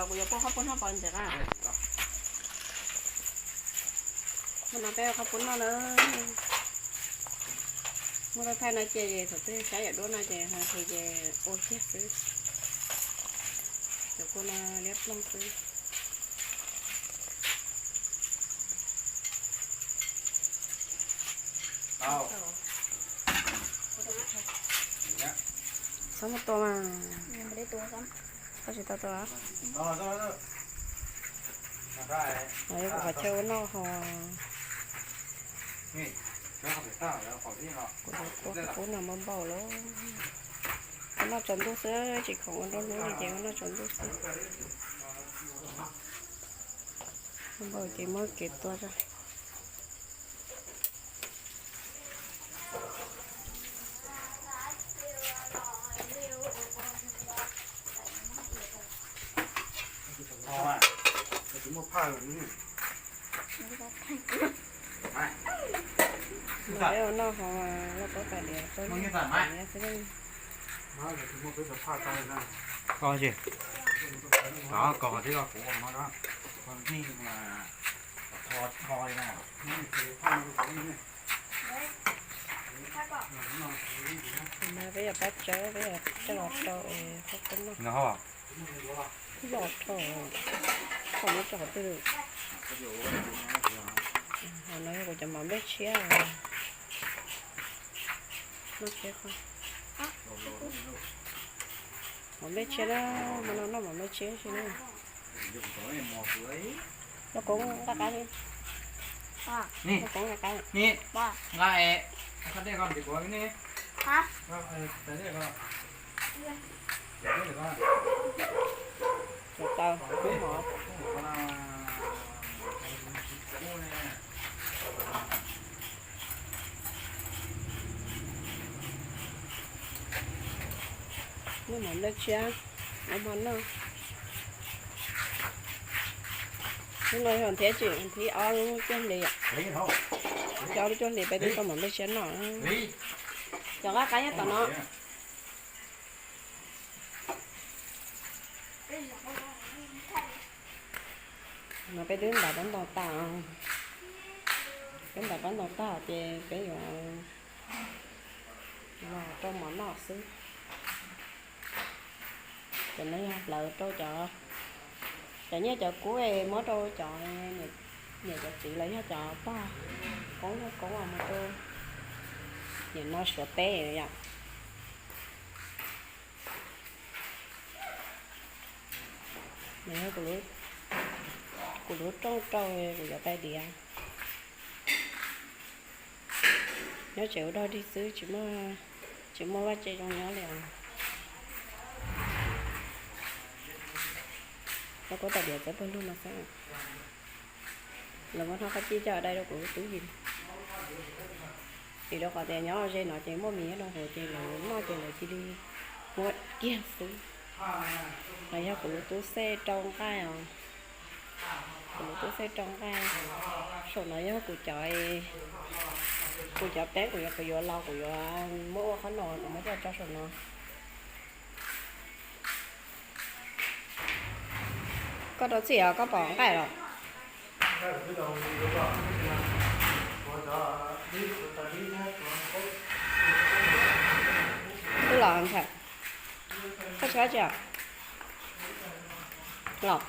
Kuv yuav pub qhob pub hnab pov ntxiv qa. Hnub no peb ua qhob pub noj na. Muab thaij no ces thaum twg saib yam duab no ces hais ces ua kiag xwb. Cov kua no liab ploog xwb. Txhob muab tua mas. Koj tsis tau tua. Kuv qhov chaw ua noj ho. Kuv ua qub no npau npau lawm. Ua noj tsaus ntuj xwb, tsis khoom ua nruab hnub li ces ua noj tsaus ntuj xwb. Npau ces muab kev tua tso. Peb ua noj ho lauj kaub tais diav txob nyob xwb. Peb yog pab tsawb, peb yog coj los rau es qhob pub noj. Los rau, koj muab tso qhov twg? Hauv no yog kuv cov mov nplej tshiab. Noj tshiab qhov. Mov nplej tshiab na, hmo no noj mov nplej tshiab si na. Lauj kaub nqa qab li. Lauj kaub nqa qab. Nqa es, nqa dej ko ntim kuv ni. Tau, kub mov. Muaj mov nplej tshiab, ob hmo noj. Hnub no yog thib tsib, thib ob lub cuaj hlis, thib ob lub cuaj hlis peb twb tau mov nplej tshiab noj. Cov nqaij qab nyob tom no. No peb twb ntais pab ntoo tag, peb ntais pab ntoo tag ces peb yuav los rau mov noj xwb. Cov no yog hlawv rau cov, cov nyiaj cov kub es muab rau cov niam cov txiv los yog cov pog koob yog koob uas mus rau nim no Suav teb yom. Nws yog kuv lub rooj rau kuv cov tais diav. Nyob tsev ua dog dig xwb, tsis muaj vaj tse zoo nyob li os. Lauj kaub tais diav txawb pawg lug no xwb. Lawv muab hnab qab cij coj dai rau kuv lub tub yim. Vim rau qhov tias nyob ze no ces muaj mis nyob rau hauv ces lawv noj ces lawv cia li muab kiag xwb. No yog kuv lub tub xej rau nqaij os. Kuv lub tub xej rau nqaij. Saum no yog kuv cov, kuv cov peeb kuv yuav, kuv yuav los kuv yuav muab ua qhob noom kuv muab coj tso saum no. Koj rau txim os, koj pom nqaij los? Twb los ntshai. Koj tsis dab tsi los?